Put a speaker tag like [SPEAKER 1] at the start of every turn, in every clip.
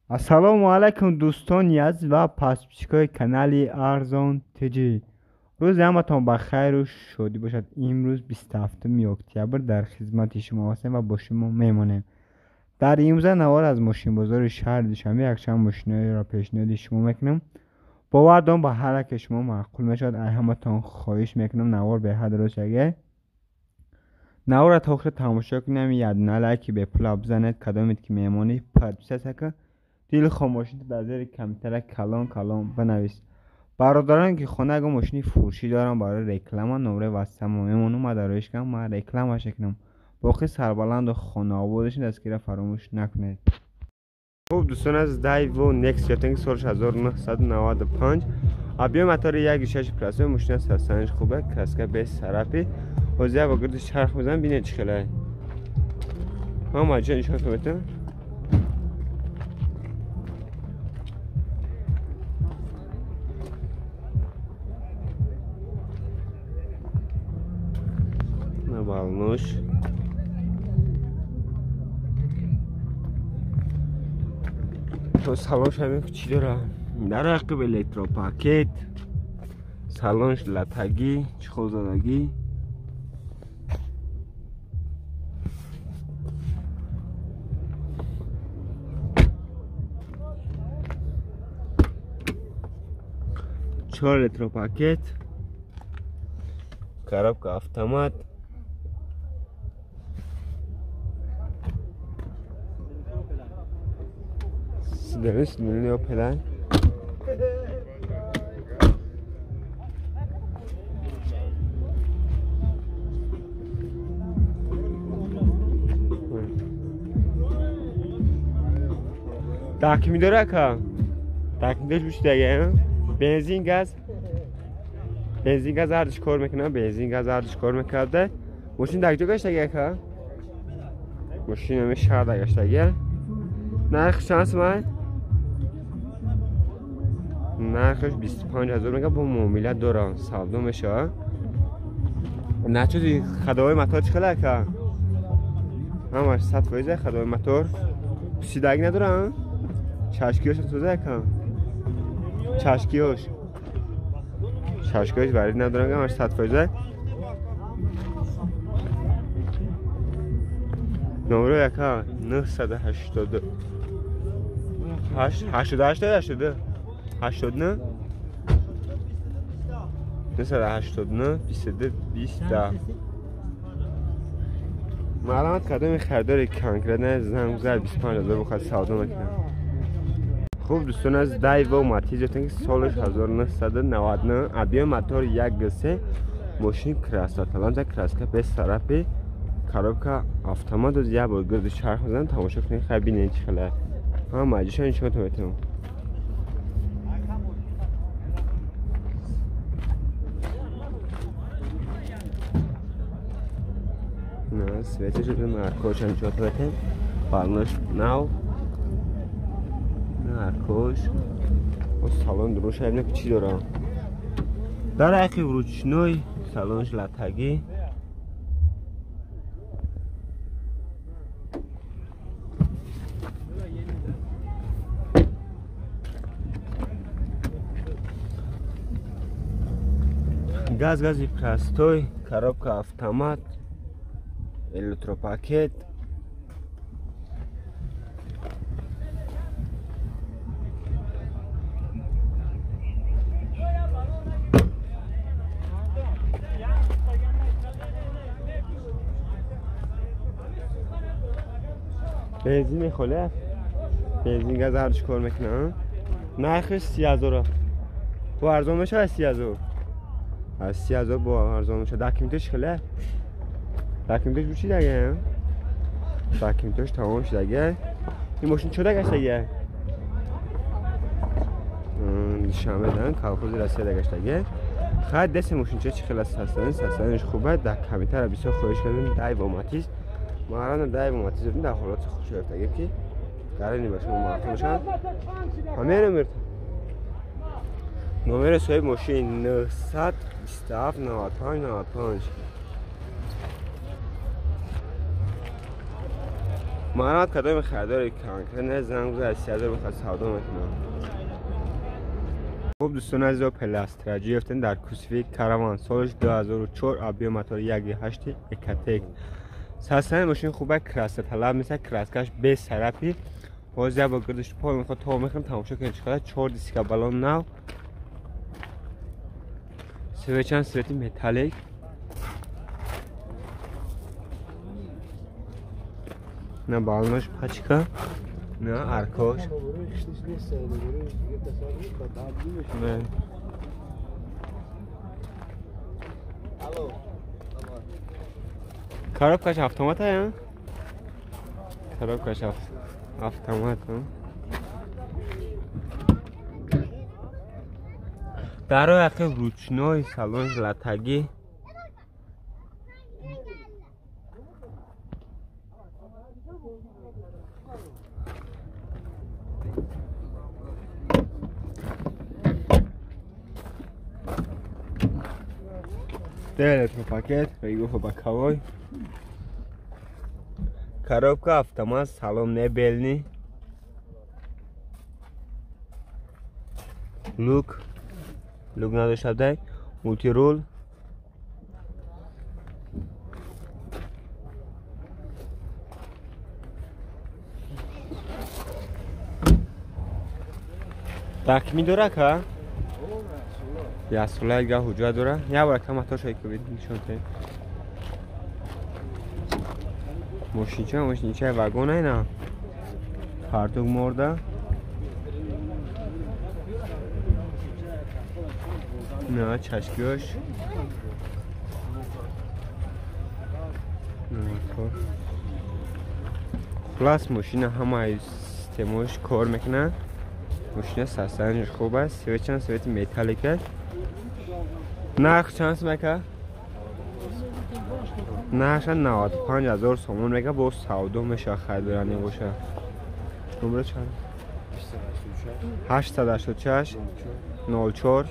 [SPEAKER 1] Ассалому алайкум дӯстони азиз ва подписчикои канали Арзон ТЖ. Рӯзи ҳаматон ба хайру шодӣ бошад. Имрӯз 27 октябр дар хизмати шумо ҳастем ва бо шумо мемонем. Дар имрӯза навор аз мошинбозори шаҳри Душанбе якчанд мошиноеро пешниҳоди шумо мекунам. Бовар дорам ба ҳар яке шумо маъқул мешавад. Ай ҳаматон хоҳиш мекунам навор беҳад рост яге. Наворро то охир тамошо кунем, ядна лайки бепула бизанед, кадомед ки меҳмонӣ подписаться ка дилхоҳ мошинто дар зери комментария калон калон бинавис. Бародарон ки хона ягон мошини фурӯшӣ дорам барои реклама номраи ватсапмо мемонам, ман дар роиш кунам, ман рекламаша кунам. Боқӣ сарбаланду хонаободашон дастгирӣ фаромӯш накунед.
[SPEAKER 2] Хуб дӯстон аз Daewoo Nexia ки соли 1995 объем мотори 1.6 простой мошина сасанш хубе, краска без царапи. Ҳозир як бор гирди чарх мезанам, бинед чӣ хелае. Ман маҷа нишон метавонам. Балнуш. То салон шавем чӣ дора? Дар рақиб электропакет, салонш латагӣ, чехолзадагӣ. Чор электропакет, коробка автомат. Сидерис миллион педан. Takimi дора ка? Такимдаш бушидаге? Бензин газ. Бензин газ ҳардуш кор мекунад, бензин газ ҳардуш кор мекарда. Мошин дар куҷо гаштаге ка? Мошин ҳамин шаҳр гаштаге. Нархш чанд сомон? Нархш 25,000 мега бо муомила дора, савдо мешава. Начуди ходовой мотор чӣ хела ка? Ҳамаш 100% ходовой мотор. Пусидагӣ надора? Чашкиёш соза ка? Чашкиёш. Чашкиёш варид надора, ҳамаш 100%. Номро яка 988 88 82 89 989 22 20. Маълумот кардем харидори конкретно занг зад 25,000 бихоҳад савдо мекунам. Хуб дӯстон аз Daewoo Matiz ки соли 1999 объем мотор 1.3 мошин красота, краска без царапи, коробка автомат. Аз як бор гирди чарх мезанам, тамошо кунед, хай бинед чӣ хеле. Ҳама маҷиша нишон метавонам. На светаш наркош нишон метавонем. Балнаш нав наркош. О салон дуруш ҳайб ки чӣ дорам. Дар ақи вручной салонш латагӣ. Газ гази простой, коробка автомат, электропакет. Бензин мехоҳад? Бензин газ ҳардуш кор мекунад. Нархш 30,000. Бо арзон мешавад 30,000. Аз 30,000 бо арзон мешавад. Документаш хеле? Документаш бучидаге? Документаш тамом шудаге. Ин мошин чӣ гаштаге? Душанбе дан колхози Россия гаштаге. Хай деси мошинча чӣ хел аст? Ҳастаниш хуб аст. Дар комментария бисёр хоҳиш кардем Daewoo Matiz. Маҳрам Daewoo Matiz дар ҳолати хуш ёфтаге ки гарани ба шумо маъқул мешавад. Ҳамин номер. Номери соҳиби мошин 927 95 95. Марат кадоми харидори конкретно занг бизанед 30,000 бихоҳад савдо мекунам. Хуб дӯстони азиз, Опел Астра ёфтем дар кузови Караван, солаш 2004, объем мотор 1.8 Экотек. Састани мошин хуб, краска талаб нест, краскаш без сарапи. Боз як бор гирдаш пой мехоҳад то мехоҳам тамошо кунед чӣ қадар 4 диска балон нав. Свечан свети металлик. На балонош пачка, на аркош. Коробкаш автомат а? Коробкаш автомат. Дарои ақиб ручной, салон латагӣ. Электропакет, регуфа боковой. Коробка, автомат, салон мебельный. Люк. Люк надошта, мультирул. Такми дора ка? Я солайга ҳуҷра дора. Я бора кама тоша ки нишон те. Мошинча, мошинча вагон айна. Фартук морда. На чашкиош. Хулас мошина ҳамаи системаш кор мекунад. Мошина састаниш хуб аст. Светчан свети металлик аст. Нарх чанд мека? Нархша 95,000 сомон мека, бо савдо мешавад харидорани боша. Номер чанд? 886 04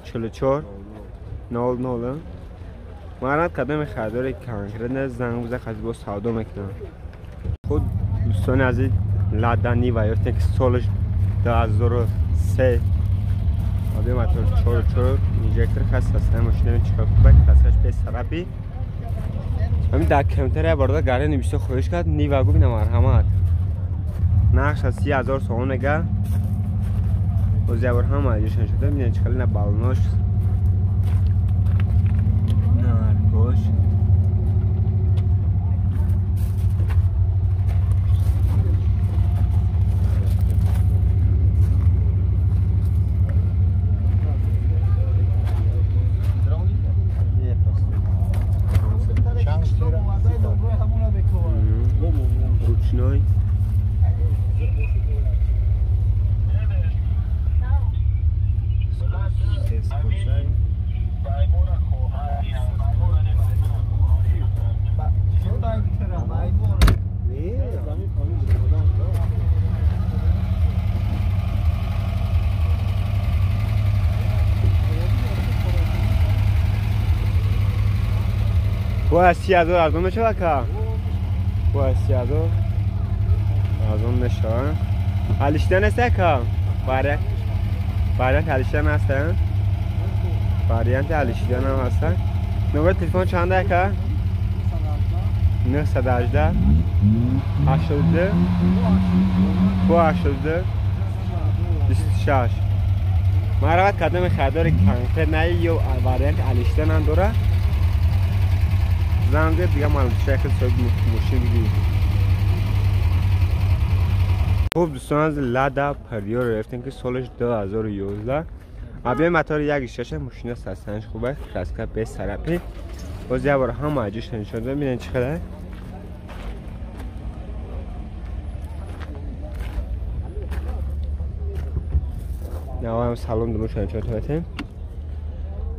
[SPEAKER 2] 44 00. Марат кадоми харидори конкретно занг бизанед, хати бо савдо мекунам. Худ дӯстони азиз, Лада Нива ёфтем ки солаш 2003, объем мотор 4.4 инжектор хаст. Ҳастаи мошина чикор кубак, краскаш без сарапи. Ҳамин дар комментария бародар гари нивишта хоҳиш кард, Нива гу бина марҳамат. Нархш аз 30,000 сомон мега. Боз як бор ҳама аҷошон шуда, бинед чӣ хеле на балонош, на аркош. Ручной. Бояд 30,000 арзон мешавад ка? Бояд 30,000 арзон мешавад. Алишта нест ка? Вариант алишта нест, варианти алишта нам ҳаст. Номери телефон чанд ка? 918 82 82 26. Марҳамат кадоми харидори конкрет на ё варианти алишта нам дорад. Занг бизанед, дига маълумоти шакл соҳиби мошин бигиред. Хуб дӯстон, аз Лада Приора рафтем ки солаш 2011, объем мотор 1.6, мошина састаниш хуб аст, краска без сарапи. Боз як бор ҳама аҷош нишон додам, бинед чӣ қадар. Наваам салон думошон нишон додем.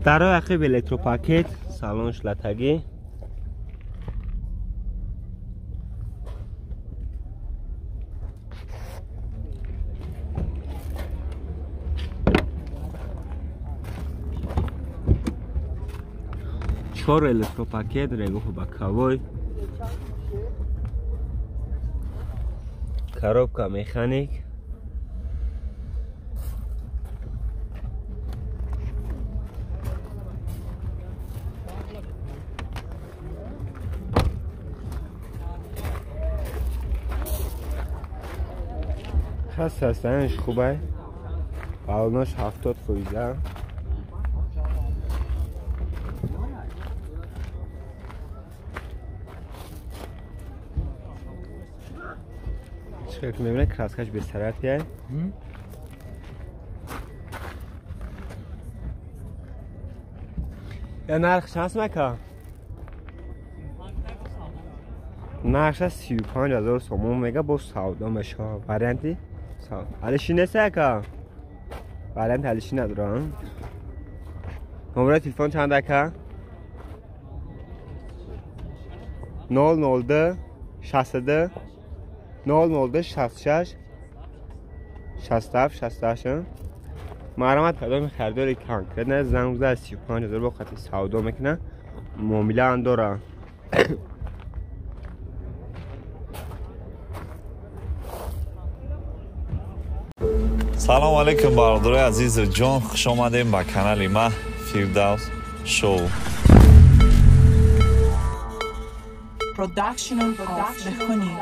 [SPEAKER 2] Дарои ақиб электропакет, салонш латагӣ. Чор электропакет, регоҳу боковой. Коробка механик. خست هستنش خوبه. بالوناش 70%. چه که میبینه کراسکش به سرعتیه. یا نرخ شانس مکا؟ نرخش 35,000 سومون میگه با سودا میشه. وریانتی؟ علیشی نیست اکا؟ وریانت علیشی نداره. نمره تلفن چند اکا؟ 002 62 002 66 67 68. مرحمت کدام خریدار конкретно занг зада 35,000 با خط سودا میکنه. معامله هم داره.
[SPEAKER 3] Салом алейкум, бародарои азизу ҷон, хуш омадем ба канали ма Фирдавс Шоу.
[SPEAKER 4] Production of Lehoni.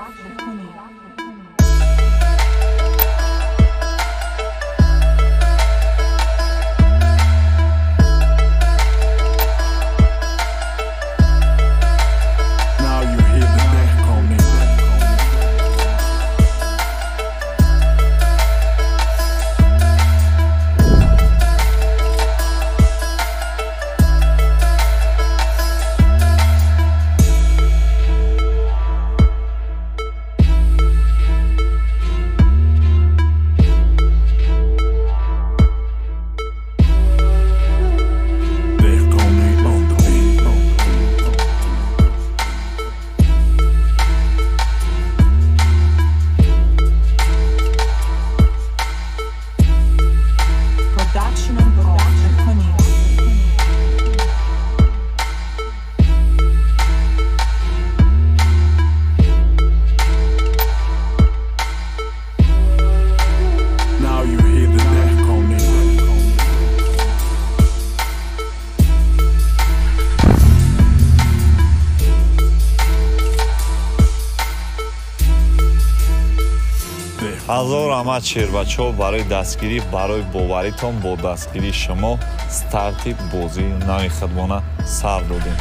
[SPEAKER 3] Ҳазор раҳмат шербачаҳо барои дастгирӣ, барои боваритон. Бо дастгирии шумо старти бозии нави худмона сар додем.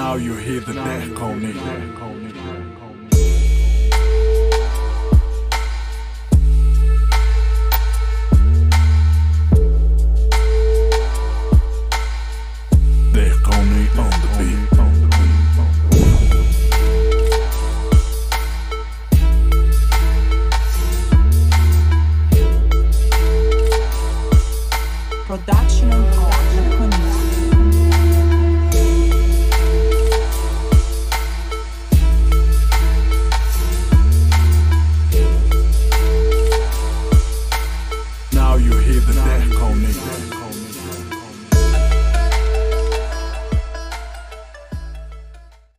[SPEAKER 5] Now you hear the deck on it. Deck on it on the beat.
[SPEAKER 4] Production.